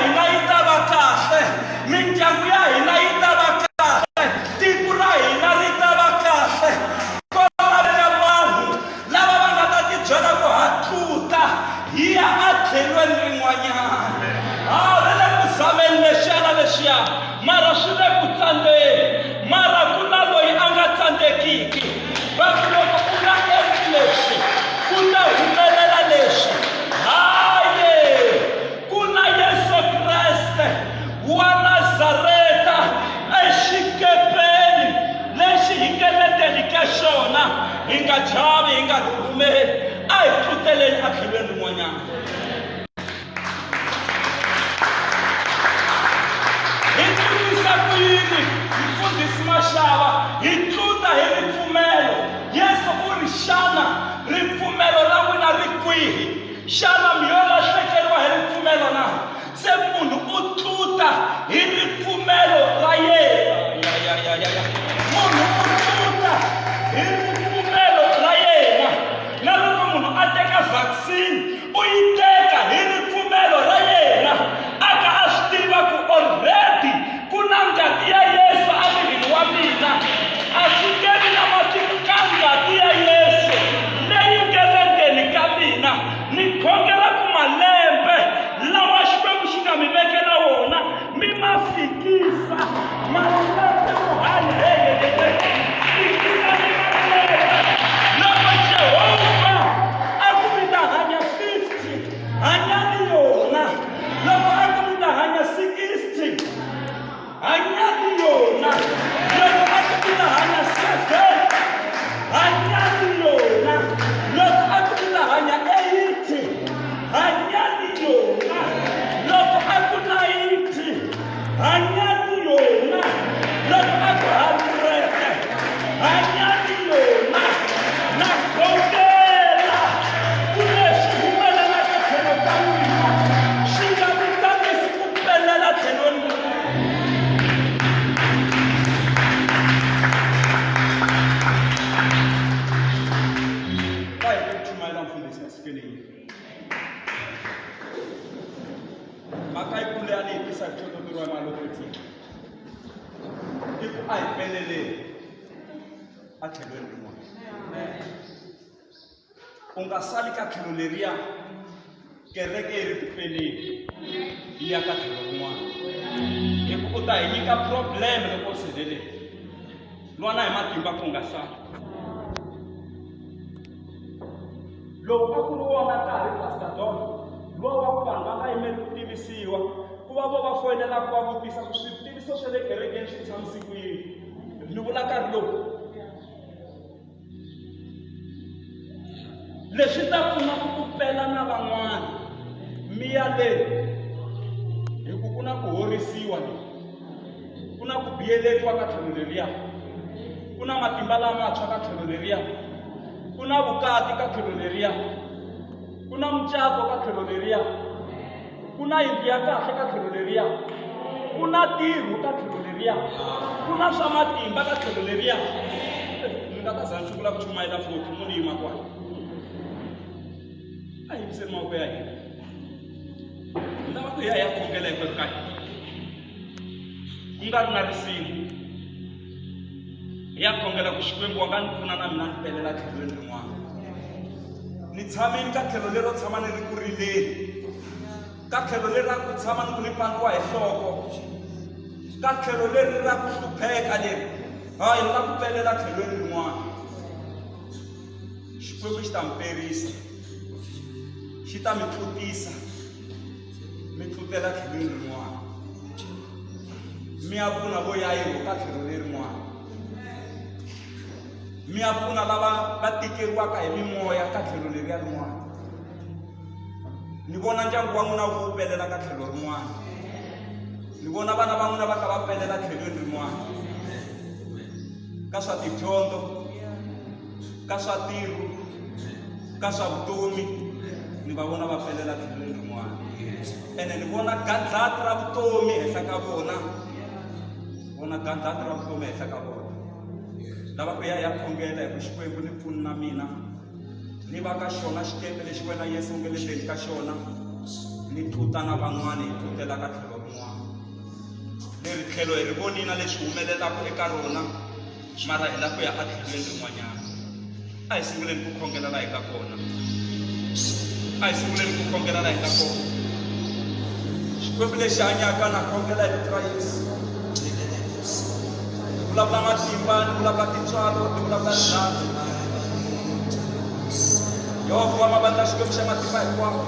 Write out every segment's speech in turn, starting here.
hina yi ta va kahle mindyangu ya hina yi ta va kahle tiko ra hina ri ta va kahle ko laveka vanhu lava va nga ta tibyela ku hatluta hi ya etlhelweni rin'wanyana ha va le ku zameni leswiya na leswiya mara swi le ku tsandzeni mara ku na loyi a nga tsandzekiki va ku loko u nga endli leswi ku ta humelela leswi haye ku na Yesu Kreste wa Nazareta exikepeni lexi hi nge le ndzeni ka xona hi nga chavi hi nga rhurhumeli a hi tluteleni etlhelweni rin'wanyana hi tlutisa ku yini mfundhisi Mashava hi tluta hi ripfumelo Yesu u ri xana ripfumelo ra n'wina ri kwihi Xana mi yo lahlekeriwa hi ripfumelo na? Se munhu u tluta hi ripfumelo ra yena. Ya, ya, ya, ya, ya. Munhu u tluta hi ripfumelo ra yena. Na loko munhu a teka vaccine, u yi teka hi ripfumelo ra yena. A ka a swi tiva ku already ku na ngati ya Yesu emirini wa mina. A swi nge vi na matimu ka ngati ya Yesu leyi nge le ndzeni ka mina. Ni khongela ku malembe lawa Xikwembu xi nga mi vekela wona mi ma fikisa malembe ku hanya hehehhe fikisani malembe loko Jehovha a ku mi ta hanya 50 hanyani yona loko a ku mi ta hanya 60 hanyani yona loko a ku mi ta hanya 7 hanyani yona loko a ku mi ta hanya 80 hanyani yona loko a ku 90 hanyani yona loko a ku 100 hanyani yona na khongela ku leswi humelelaka tlhelo ka n'wina swi nga mi tsakisi ku pelela tlhelweni va hi ku chumayela mfundhisi esikwini yini mhaka yikulu ya leyi tisa ku hlohloteriwa hi malokwetsini i ku a hi peleleni a tlhelweni rin'wana u nga sali ka tlhelo leriya kereke yi ri ku peleni yi ya ka tlhelo rin'wana hi ku u ta hi nyika problem loko u sirheleli lwana hi matimba ku nga sali lowu a ku ri wona nkarhi pastor Don luwa wa ku vanhu va nga yimeli ku tivisiwa ku va vo va foyinelaka va vutisa ku switiviso swa le kerekeni swi tshamise ku yini ni vula nkarhi lowu leswi ta pfuna ku ku pela na van'wana mi ya le hi ku ku na ku horisiwa le ku na ku biyeleriwa ka tlhelo leriya ku na matimba lamantshwa ka tlhelo leriya ku na vukati ka tlhelo leriya ku na mucato ka tlhelo leriya ku na yindlu ya kahle ka tlhelo leriya ku na ntirho ka tlhelo leriya ku na swa matimba ka tlhelo leriya ni nga ta za ni sungula ku chumayela futhi mo ni yima kwala a hi yimiseni mavoko ya hina ni lava ku ya hi ya khongela hinkwerhu ka hina ku nga ri na risimu hi ya khongela ku xikwembu wa nga ni pfuna na mina ni pelela tlhelweni rin'wana ni tshamile ka tlhelo lero tshama ni ri ku rileni ka tlhelo leri ra ku tshama ni ku ni pandiwa hi nhloko ka tlhelo leri ra ku hlupheka leri hayi ni la ku pelela tlhelweni rin'wana xikwembu xi ta mi perisa xi ta mi tlutisa mi tlutela tlhelweni rin'wana mi ya pfuna vo yayiro ka tlhelo lerin'wana mi ya pfuna lava va tikeriwaka hi mimoya ka tlhelo leriya rin'wana ni vona ndyangu wa n'wina wu pelela ka tlhelo rin'wana ni vona vana va n'wina va ka va pelela tlhelweni rin'wana ka swa tidyondzo ka swa ntirho ka swa vutomi ni va vona va pelela tlhelweni rin'wana ene ni vona gandlati ra vutomi henhla ka vona vona gandlati ra vutomi henhla ka vona lava ku ya ya khongela hi ku xikwembu ni pfuni na mina ni va ka xona xikepe lexi wena yesu u nge le ndzeni ka xona Ni tluta na van'wana hi tlutela ka tlhelo rin'wana. Leri tlhelo hi ri vonile na leswi humelelaka eka rona, mara hi lava ku ya etlhelweni rin'wanyana. A hi sunguleni ku khongela laha hi nga kona. A hi sunguleni ku khongela laha hi nga kona. Xikwembu lexi hanyaka na khongela hi vito ra Yesu. Ni vulavula matimba, ni vulavula tintswalo, ni vulavula rirhandzu. Yehovha wa mavandla Xikwembu xa matimba hinkwawo.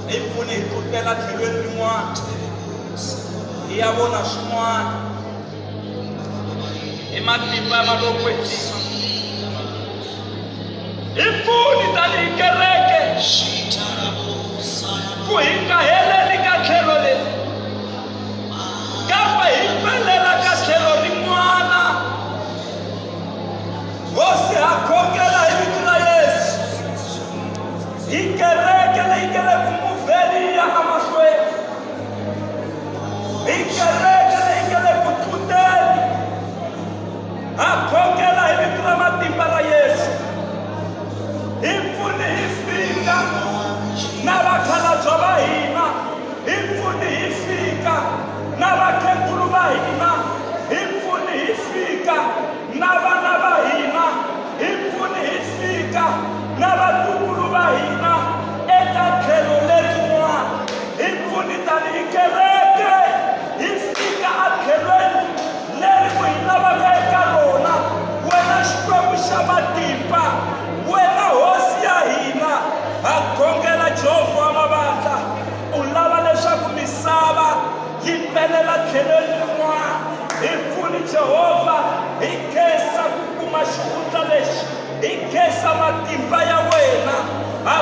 Hi pfuni hi tlutela tlhelweni rin'wana. Hi ya vona swin'wana. Hi matimba ya malokwetsima. Hi pfuni tanihi kereke ku hi nga heleli ka tlhelo leri kambe hi pelela ka tlhelo rin'wana. Hosi ha khongela hi vito ra Yesu. Hi kereke leyi nge le ku muvheni yi ya emahlweni. Hi kereke leyi nge le ku tluteni. Ha khongela hi vito ra matimba ra Yesu. Hi pfuni hi fika na vakhalabya va hina. Hi pfuni hi fika na vakhegulu va hina. Hi pfuni hi fika na vana va hina. Hi pfuni hi fika na vatukulu va hina eka tlhelo lerin'wana. Hi pfuni tanihi kereke hi fika etlhelweni leri u hi lavaka eka rona, wena Xikwembu xa matimba, wena Hosi ya hina. Ha khongela Jehovha wa mavandla, u lava leswaku misava yi pelela tlhelweni rin'wana. Hi pfuni Jehovha, hi khensa ku kuma xihundla lexi, hi khensa matimba ya wena. Ha